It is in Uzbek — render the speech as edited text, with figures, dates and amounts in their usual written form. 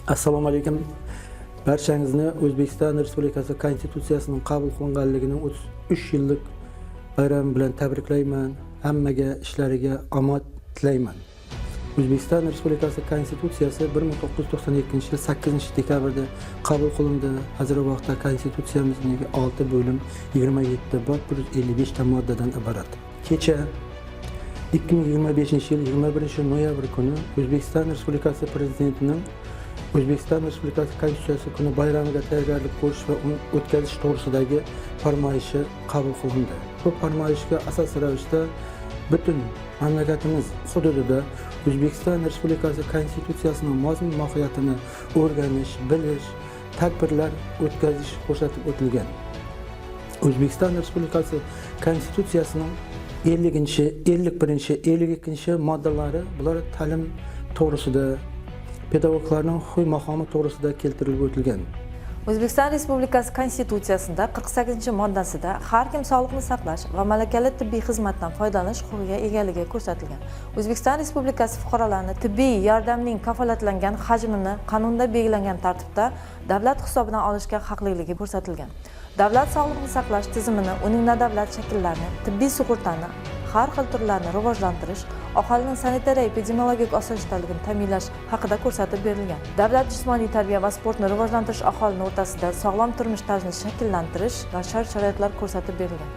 Assalomu alaykum. Barchangizni O'zbekiston Respublikasi Konstitutsiyasining qabul qilinganligining 33 yillik bayrami bilan tabriklayman. Hammaga ishlariga omad tilayman. O'zbekiston Respublikasi Konstitutsiyasi 1992 yil 8 dekabrda qabul qilindi. Hozirgi vaqtda Konstitutsiyamizning 6 bo'lim, 27 bob, 155 ta moddadan iborat. Kecha, 2025 yil 21 noyabr kuni O'zbekiston Respublikasi Prezidentining O'zbekiston Respublikasi Konstitutsiyasi kuni bayramiga tayyorgarlik ko'rish va uni o'tkazish to'g'risidagi farmoyishi qabul qilindi. Bu farmoyishga asos ravishda butun mamlakatimiz hududida O'zbekiston Respublikasi Konstitutsiyasining mazmun mohiyatini o'rganish, bilish, tadbirlar o'tkazish ko'rsatib o'tilgan. O'zbekiston Respublikasi Konstitutsiyasining 50, 51, 52 moddalari, bular ta'lim to'g'risida, pedagoglarning huquqiy maqomi to'g'risida keltirilib o'tilgan. O'zbekiston Respublikasi Konstitutsiyasida 48-moddasida har kim sog'liqni saqlash va malakali tibbiy xizmatdan foydalanish huquqiga egaligi ko'rsatilgan. O'zbekiston Respublikasi fuqarolarini tibbiy yordamning kafolatlangan hajmini qonunda belgilangan tartibda davlat hisobidan olishga haqliligi ko'rsatilgan. Davlat sog'liqni saqlash tizimini, uning nodavlat shakllarini, tibbiy sug'urtani har xil turlarini rivojlantirish, aholining sanitariya epidemiologik osoyishtaligini ta'minlash haqida ko'rsatib berilgan. Davlat jismoniy tarbiya va sportni rivojlantirish, aholini o'rtasida sog'lom turmush tarzini shakllantirish va shart sharoitlar ko'rsatib berilgan.